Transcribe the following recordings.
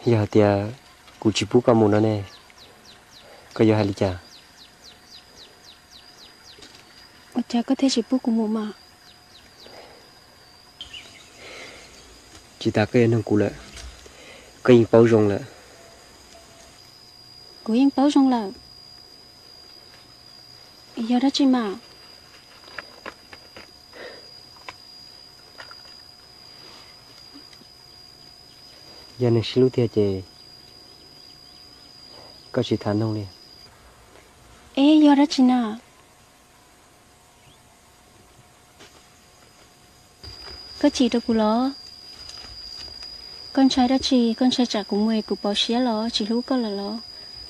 Yog hais tias kuv tsis pub koj mus no ne, koj yuav hais li cas? Ua cas koj thiaj tsis pub kuv mus mas? Tsis tas koj yuav nug kuv lawm, koj yeej paub zoo lawm. Kuv yeej paub zoo lawm. Yog dab tsi mas? Yog neeg sib hlub tiag ces koj tsis tham noog li. Es yog dab tsi na? Koj chim rau kuv los? Koj ntshai dab tsi? Koj ntshai tsam kuv mus es kuv pauv siab los tsis hlub koj lawm los?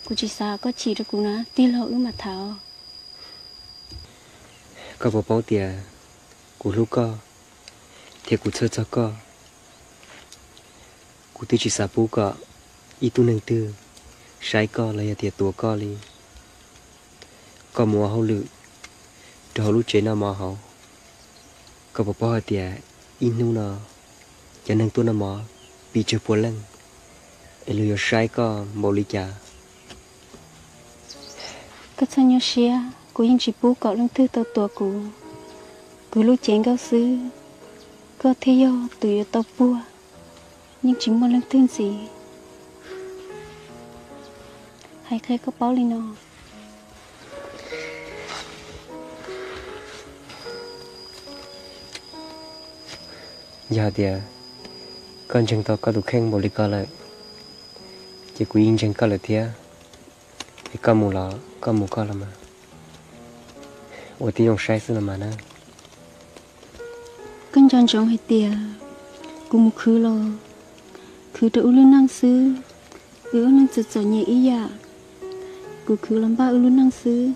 Kuv tsis xav koj chim rau kuv na, tig los wb mam tham. Koj puas paub tias kuv hlub koj thiab kuv txhawj txog koj. Kuv twb tsis xav pub kom ib tug neeg twg saib koj los yog tias tuav koj li. Koj mus ua hauj lwm rau hauv lub tsev noj mov hauv. Koj puas paub hais tias ib hnub no cov neeg tuaj noj mov pes tsawg pua leej, es luag yuav saib koj npaum li cas? Koj txhob nyuaj siab, kuv yeej tsis pub kom leej twg tau tuav kuv. Kuv lub cev nkauj xwb, koj thiaj yog tus yuav tau puag, yeej tsis muaj leej twg ntxiv. Hais qhia koj paub li no. Yog hais tias koj ntseeg tau koj tus kheej npaum li ko lawm, ces kuv yeej ntseeg koj lawm thiab. Es koj mus los koj mus koj los mas, ua tib zoo saib xwb los mas na. Koj nco ntsoov hais tias kuv mus khwv los khwv rau wb lub neej xwb, wb ob leeg txom txom nyem ib yam, kuv khwv los npaj wb lub neej xwb.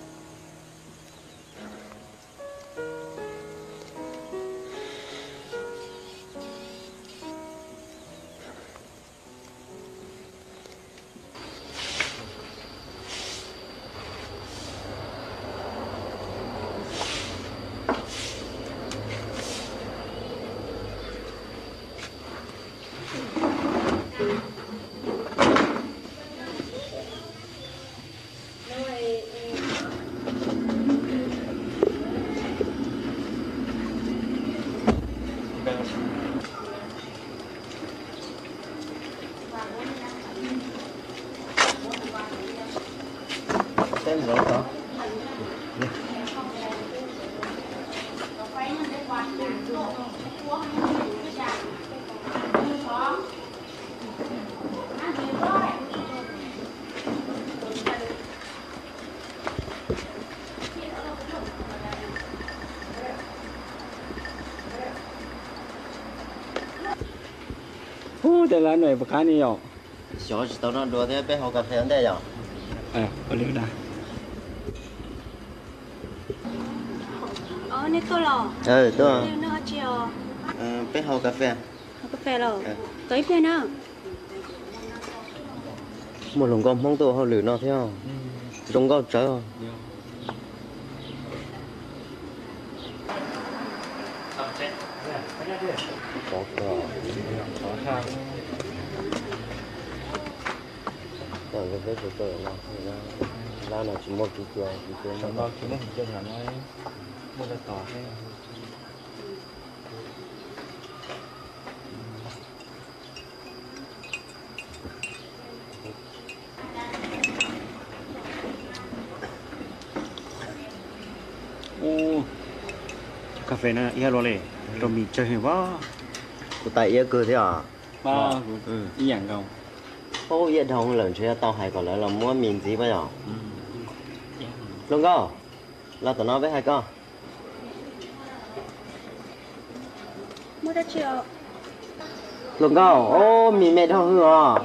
Ub, tej lab no puas qab ne yom? Xyov tsis tau noj dua thiab, peb haus kas fes ua ntej yom? Nej tuaj los? Tuaj. Peb haus kas fes. Haus kas fes los? Tos ib pliag na. Muaj hluas nkauj Hmoob tuaj hauj lwm no thiab, zoo nkauj tsawv. Lab no tsis muaj kiv cia, kiv cia. Ub, kas fes no ib yam luaj li, rau mis tsawg heev as. Kuv tais iab kawg thiab os. Ib yam nkaus. Ub, iab dhau lawm ntshe yuav tau hais kom lawv los muab mis ntxiv pob yom. Hluas nkauj, los tom no peb hais koj. Hluas nkauj, ub, mis me dhau hwv os.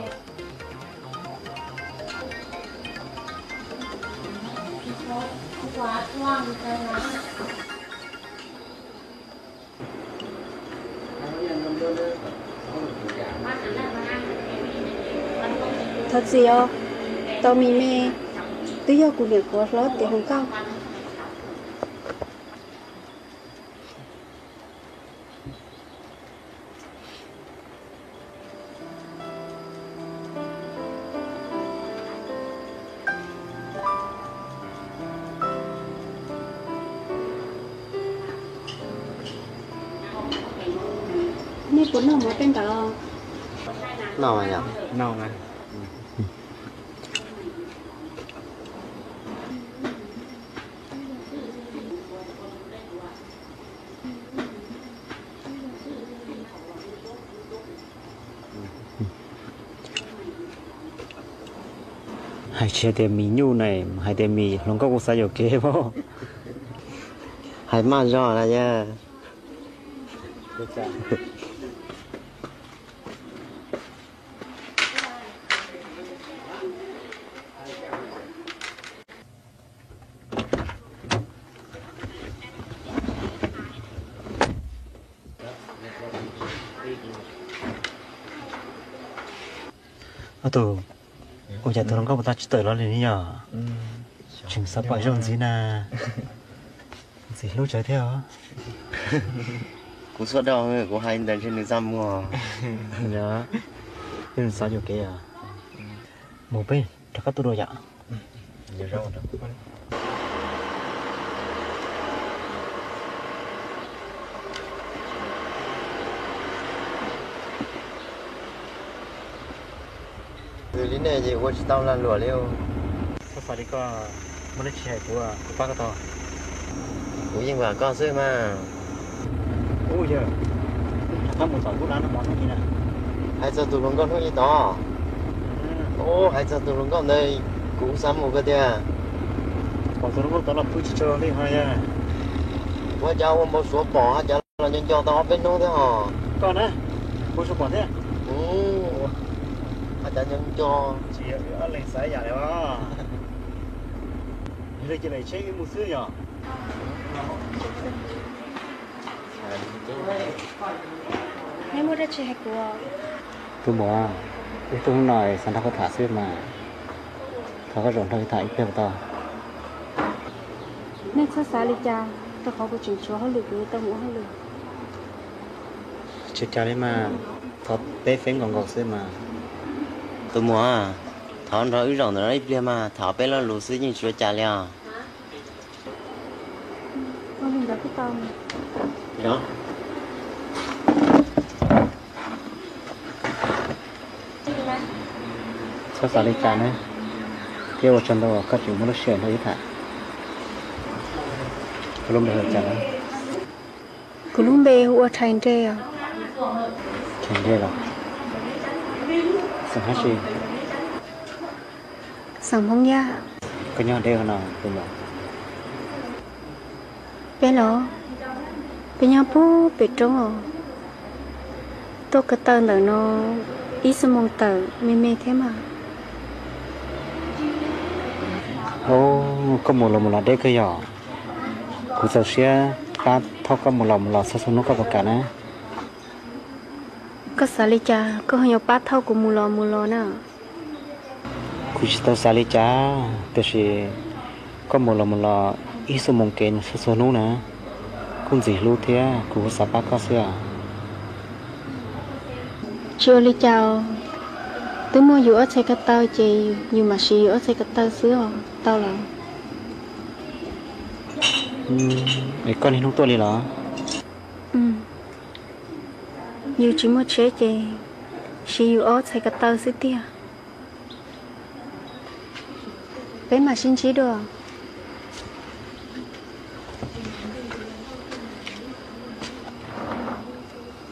Thov txim os, tau mis me, twb yog kuv niam kuv hlob tiav hluas nkauj. Puas noj mov tej ntawd? Noj mas yom. Noj mas. Hais tsis hais tias mis nyuj ne, hais tias mis hluas nkauj kuj xav yuam kev os. Hais maj zog na yog. Ob tug, ua cas tus hluas nkauj puas tau tsis tawm los li ne yom? Tseem xav pom zaug ntxiv na. Ntxim hlub tsawv thiab os. Kuv xub dau, kuv hais ntawd ntshe nws txaj muag. Yog, nws xav yuam kev os. Mus peb rov qab tuaj dua yom. Nws li nej ces ua tsis tau lag luam li. Koj xav li koj, muaj dab tsi hais kuv, kuv pab koj tau. Kuv yeej vam koj xwb mas. Ub yawg, rov qab mus tom lub lab noj mov hnub i na. Hais txog tus hluas nkauj hnub i tod. Ub, hais txog tus hluas nkauj ntawd, kuv xav mus kawg tiag. Pom tus hluas nkauj tod los pw tsis tsaug li ho yawg. Ua cas ua npau suav pom, ua cas los nco nco tau ob peb hnub thiab ho. Koj na, npau suav pom thiab. Ua cas nco nco. Tsis yog wb ob leeg xav ib yam li os. Yog li cia lawm tsheb wb mus xwb yom. Neb muaj dab tsi hais kuv? Tus muam, wb tuaj hnub no xav nrog koj tham xwb mas, thov koj zaum nrog wb tham ib pliag puas tau? Nej txhob xav li cas, rau qhov kuv tseem tshuav hauj lwm kuv yuav tau mus ua hauj lwm. Tsis cas li mas, thov peb feeb nkaus nkaus xwb mas. Tus muam, thov nrog wb zaum ntawm no ib pliag mas, tham peb lo lus xwb yeej tsis ua cas li os. Txhob xav li cas na, thiab ua tsaug ntau uas koj tseem muaj lub sij hawm nrog wb tham. Koj lub npe hu ua cas na? Kuv lub npe hu ua Rhais Nres os. Rhais Nres los? Xeem Hmoob tsi? Xeem Hmoob Yaj. Koj nyob deb qhov no tus muam? Peb los? Peb nyob puag pem roob os. Tuaj ko taw ntawm no ib xuab moos tawm me me thiab mas. Koj mus los mus los deb kawg yog? Kuv txaus siab pab thauj koj mus los mus los txhua txhua hnub koj puas kam na? Koj xav li cas koj ho yuav pab thauj kuv mus los mus los na? Kuv tsis tau xav li cas, tiam sis koj mus los mus los ib xuab moos kev txhua txhua hnub na, kuj ntxim hlub thiab kuv kuj xav pab koj xwb os. Tsis ua li cas os, twb muaj yus ob txhais ko taw ces yus mam siv yus ob txhais ko taw xwb os, tau los? Es koj niaj hnub tuaj li los? Yus tsis muaj tsheb ces siv yus ob txhais ko taw xwb tiag. Peb mam sib ntsib dua.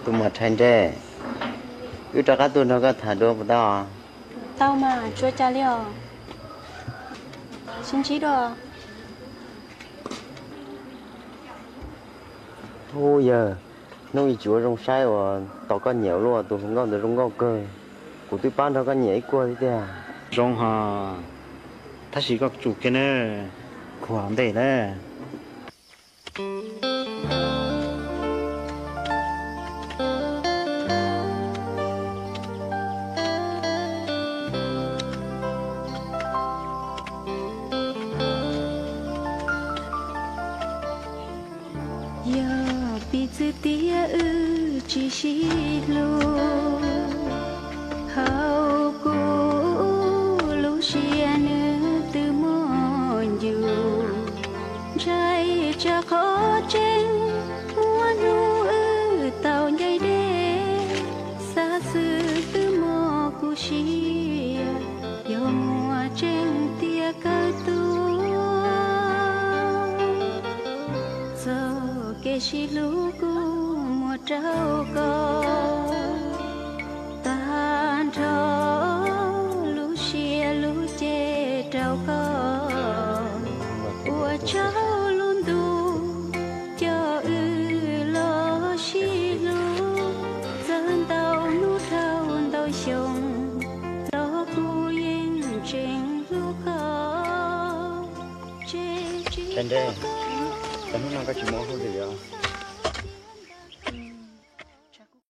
Tus muam Rhais Nres, wb rov qab tuaj nrog koj tham dua puas tau? Tau mas, tsis ua cas li os. Sib ntsib dua. Ub yawg, hnub i tsis ua zoo saib uas tos koj nyiam ua luaj, tus hluas nkauj ntawd zoo nkauj kawg. Kuv twb pab nrog koj nyiam ib kuag thiab tiag. Zoo ho, tab sis koj tsum kiag na, kuv ntej na. Yog piv txwv tias wb tsis sib hlub, hauv kuv lub siab nws twb muaj ncuj, ntshai tsam qhov tseeb muaj hnub wb tau ncaim deb. Cov ntej, cas hnub no koj tsis mus ua hauj lwm os?